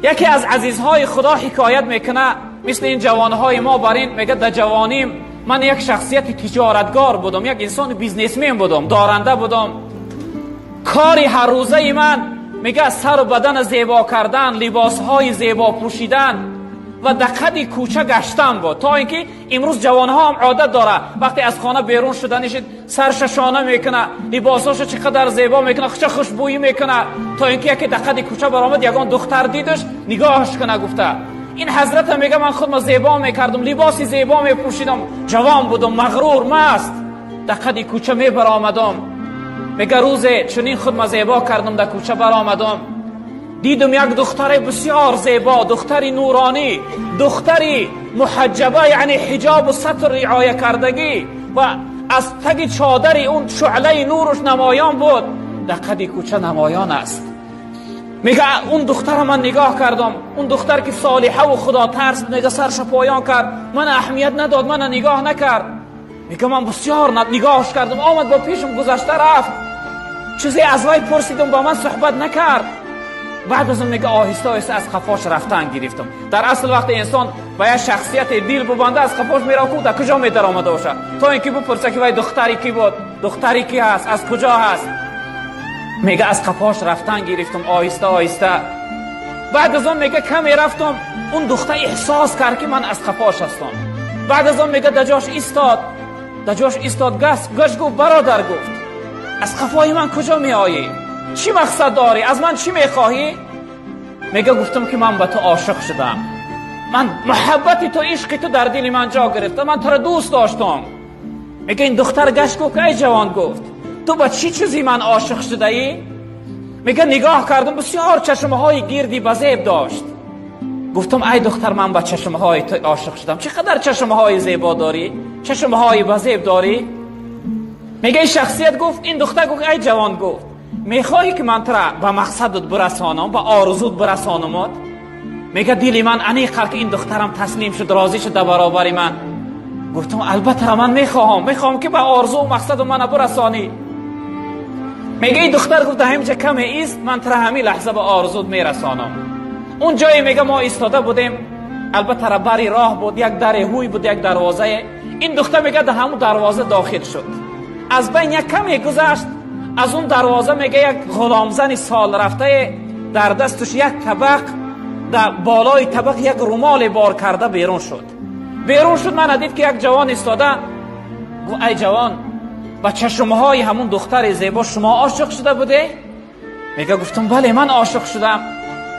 Яке аз азизҳои Худо ҳикоят мекунад, мисли ин ҷавонҳои мо бар ин мегӯяд: дар ҷавоним ман як шахсияти тиҷоратгор будам, як инсони бизнесмен будам, доранда будам. Кори ҳаррӯзаи ман, мегӯяд, сару бадан зебо кардан, либосҳои зебо пӯшидан ва дар қади кӯча гаштан буд. То инки имрӯз ҷавонҳо ҳам одат дорад, вақте аз хона берун шуда нишид, сарша шона мекунад, либосҳоша чӣ қадар зебо мекунад, ча хушбӯӣ мекунад, то инки яке дар қади кӯча баромад, ягон духтар дидаш, нигоҳаш кунад гуфта. Ин ҳазрата мега: ман худро зебо мекардам, либоси зебо мепӯшидам, ҷавон будам, мағрур, маст, дар қади кӯча мебаромадам. Мега, рӯзе чунин худро зебо кардам, дар кӯча баромадам, дидам як духтари бисёр зебо, духтари нуронӣ, духтари муҳаҷҷаба, яъне ҳиҷобу сатр риоя кардагӣ, ва аз таги чодари он шуълаи нуруш намоён буд, дар қади кӯча намоён аст. Мега, он духтара ман нигоҳ кардам, он духтар ки солиҳаву худотарс, мега, сарша поён кард, мана аҳамият надод, мана нигоҳ накард. Мега, ман бисёр нигоҳш кардам, омад, бо пешам гузашта рафт, чизе аз вай пурсидам, ба ман суҳбат накард. Баъд аз он, мега, оҳиста оҳиста аз қафош рафтан гирифтам. Дар асл вақте инсон ба як шахсияте дил бубанда, аз қафош мерав, ку дар куҷо медаромада бошад, то ин ки бипурса, ки вай духтари кӣ буд, духтари кӣ ҳаст, аз куҷо ҳаст. Мега, аз қафош рафтан гирифтам оҳиста оҳиста. Баъд аз он, мега, каме рафтам, он духтар эҳсос кард, ки ман аз қафош ҳастам. Баъд аз он, мега, дар ҷош истод, дар ҷош истод, гас гаш гуфт: «Бародар, — гуфт, — аз қафои ман куҷо меоӣ? Чӣ мақсад дорӣ? Аз ман чӣ мехоҳӣ?» Мега, гуфтам, ки ман ба ту ошиқ шудам, ман муҳаббати ту, ишқи ту дар дили ман ҷо гирифта, ман туро дӯст доштам. Мега, ин духтар гашт, гуфт: «Эй ҷавон, — гуфт, — ту ба чӣ чизи ман ошиқ шудаӣ?» Мега, нигоҳ кардам, бисёр чашмҳои гирди базеб дошт. Гуфтам: «Ай духтар, ман ба чашмҳои ту ошиқ шудам, чӣ қадар чашмҳои зебо дорӣ, чашмҳои базеб дорӣ». Мега, ин шахсият гуфт, ин духтар гуфт: «Ай ҷавон, — гуфт, — мехоҳӣ, ки ман тура ба мақсадат бирасонам, ба орзут бирасонамот?» Мега, дили ман аниқ кард, ки ин духтарам таслим шуд, розӣ шуд дар баробари ман. Гуфтам: «Албатта, ман мехоҳам, мехоҳам, ки ба орзу мақсаду мана бирасонӣ». Мега, ин духтар гуфт: «Ҳаминҷа каме ист, ман тура ҳамин лаҳза ба орзут мерасонам». Он ҷое, мега, мо истода будем, албатта бари роҳ буд, як даре ҳуй буд, як дарвозае. Ин духтар, мега, дар ҳамун дарвоза дохил шуд. Аз байн як каме гузашт, аз он дарвоза, мега, як ғуломзани сол рафтае дар дасташ як табақ, дар болои табақ як румоле бор карда берун шуд. Берун шуд, мана дид, ки як ҷавон истода. Гуфт: «Ай ҷавон, ба чашмҳои ҳамун духтари зебо шумо ошиқ шуда буде?» Мега, гуфтам: «Бале, ман ошиқ шудам».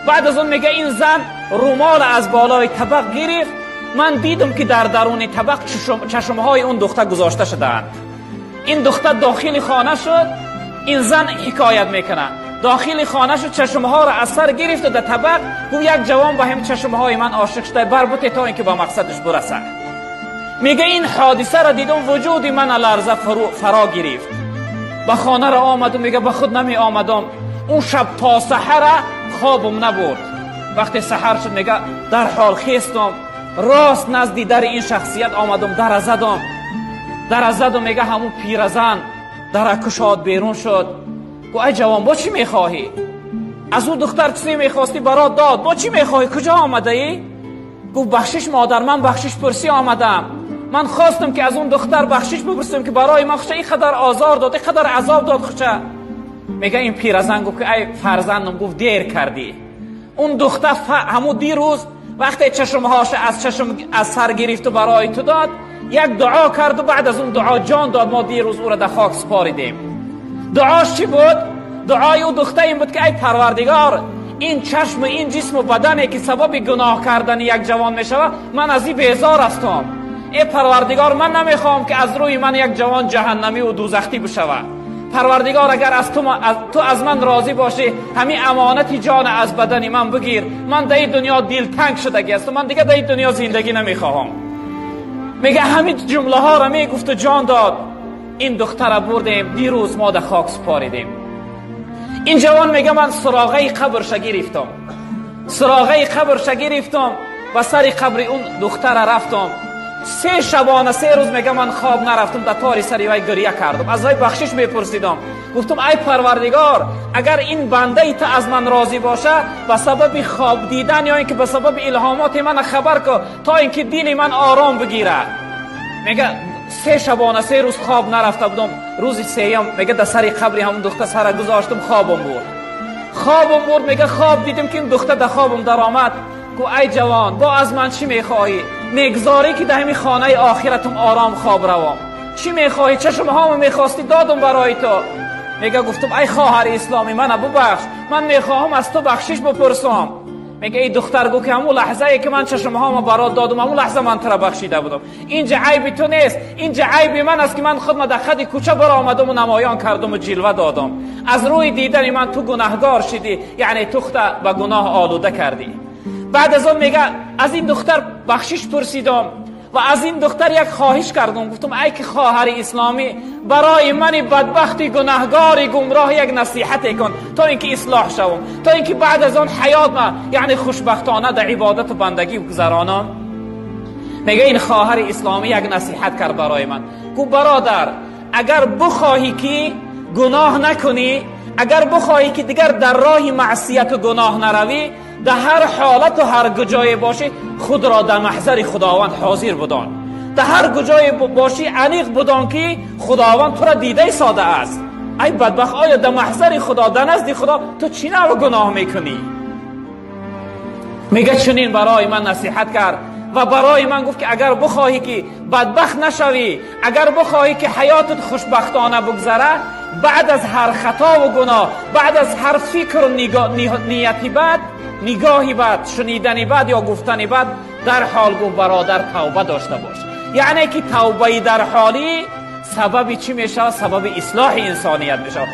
Баъд аз он, мега, ин зан румол аз болои табақ гирифт, ман дидам, ки дар даруни табақ чашмҳои он духтар гузошта шудаанд. Ин духтар дохили хона шуд, ин зан ҳикоят мекунад, дохили хона шуд, чашмҳоро аз сар гирифту дар табақ гуфт: «Як ҷавон ба ҳам чашмҳои ман ошиқ шуда, барбуте, то ин ки ба мақсадаш бирасад». Мега, ин ҳодисаро дидам, вуҷуди мана ларза фаро гирифт. Ба хонаро омадам, мега, ба худ намеомадам. Он шаб то саҳара хобам набурд. Вақте саҳар шуд, мега, дарҳол хестам, рост назди дари ин шахсият омадам, дара задам, дара задам. Мега, ҳамун пиразан дара кушод, берун шуд, гуфт: «Ай ҷавон, бо чӣ мехоҳӣ? Аз ӯ духтар чизе мехостӣ, барот дод, бо чӣ мехоҳӣ? Куҷо омадаӣ?» Гуфт: «Бахшиш, модар, ман бахшиш пурсӣ омадам. Ман хостам, ки аз он духтар бахшиш бипурсам, ки барои ман хуча ин қадар озор дод, ин қадар азоб дод хуча». Мега, ин пиразан гуфт, ки: «Ай фарзандам, — гуфт, — дер кардӣ. Он духтар ҳамун дирӯз вақте чашмҳоша аз чашм аз сар гирифту барои ту дод, як дуо карду баъд аз он дуо ҷон дод. Мо дирӯз ӯро дар хок супоридем. Дуош чӣ буд? Дуои ӯ духта ин буд, ки ай Парвардигор, ин чашму ин ҷисму бадане, ки сабаби гуноҳ кардани як ҷавон мешавад, ман аз ин безор ҳастам. Э Парвардигор, ман намехоҳам, ки аз рӯи ман як ҷавон ҷаҳаннамиву дӯзахтӣ бишавад. Парвардигор, агар аз ту аз ман розӣ бошӣ, ҳамин амонати ҷон аз бадани ман бигир. Ман дар ин дунё дилтанг шудагӣ ҳастам, ман дига дар ин дунё зиндагӣ намехоҳам». Мега, ҳамин ҷумлаҳоро мегуфту ҷон дод. Ин духтара бурдем, дирӯз мо дар хок супоридем». Ин ҷавон мега, ман суроғаи қабрша гирифтам, суроғаи қабрша гирифтам, ба сари қабри он духтара рафтам. 3 шабона 3 рӯз, мега, ман хоб нарафтам, дар тори сари вай гиря кардам, аз вай бахшиш мепурсидам. Гуфтам ай Парвардигор, агар ин бандаи ту аз ман розӣ боша, ба сабаби хоб дидан ё инки ба сабаби илҳомоти ман хабар кун, то инки дили ман ором бигирад. Мега 3 шабона 3 рӯз хоб нарафта будам. Рӯзи сеюм мега дар сари қабри ҳамон духтар сара гузоштам, хобам бурд. Хобам бурд, мега хоб дидам ки ин духтар дар хобам даромад. Гуфт ай ҷавон, бо аз ман чӣ мехоҳӣ? Мегзорӣ ки дар ҳамин хонаи охиратам ором хоб равам. Чӣ мехоҳӣ? Чашмҳомо мехостӣ, додам барои ту. Мега гуфтам ай хоҳари исломӣ, мана бубахш, ман мехоҳам аз ту бахшиш бипурсам. Мега эй духтар, гуфт ки ҳамун лаҳзае ки ман чашмҳомо барот додам, ҳамун лаҳза ман тура бахшида будам. Инҷа айби ту нест, инҷа айби ман аст ки ман худма дар хади кӯча баромадаму намоён кардаму ҷилва додам. Аз рӯи дидани ман ту гунаҳгор шидӣ, яъне тухта ба гуноҳ олуда кардӣ. Баъд аз он мега аз ин духтар бахшиш пурсидам ва аз ин духтар як хоҳиш кардам. Гуфтам ай ки хоҳари исломӣ, барои мани бадбахти гунаҳгори гумроҳ як насиҳате кун, то инки ислоҳ шавам, то инки баъд аз он ҳаёт ма яъне хушбахтона дар ибодату бандагӣ гузаронам. Мега ин хоҳари исломӣ як насиҳат кард барои ман. Гуфт бародар, агар бихоҳӣ ки гуноҳ накунӣ, агар бихоҳӣ ки дигар дар роҳи маъсияту гуноҳ наравӣ, дар ҳар ҳолату ҳар куҷое бошӣ худро дар маҳзари Худованд ҳозир будон. Дар ҳар куҷое бошӣ аниқ будон ки Худованд тура дидаи сода аст. Ай бадбахт, оё дар маҳзари Худо, дар назди Худо ту чӣ навъ гуноҳ мекунӣ? Мега чунин барои ман насиҳат кард ва барои ман гуфт ки агар бихоҳӣ ки бадбахт нашавӣ, агар бихоҳӣ ки ҳаётат хушбахтона бигзара, баъд аз ҳар хатову гуноҳ, баъд аз ҳар фикру нияти бад, нигоҳи бад, шунидани бад ё гуфтани бад, дар ҳол гуфт бародар тавба дошта бош. Яъне ки тавбаи дар ҳолӣ сабаби чӣ мешавад? Сабаби ислоҳи инсоният мешавад.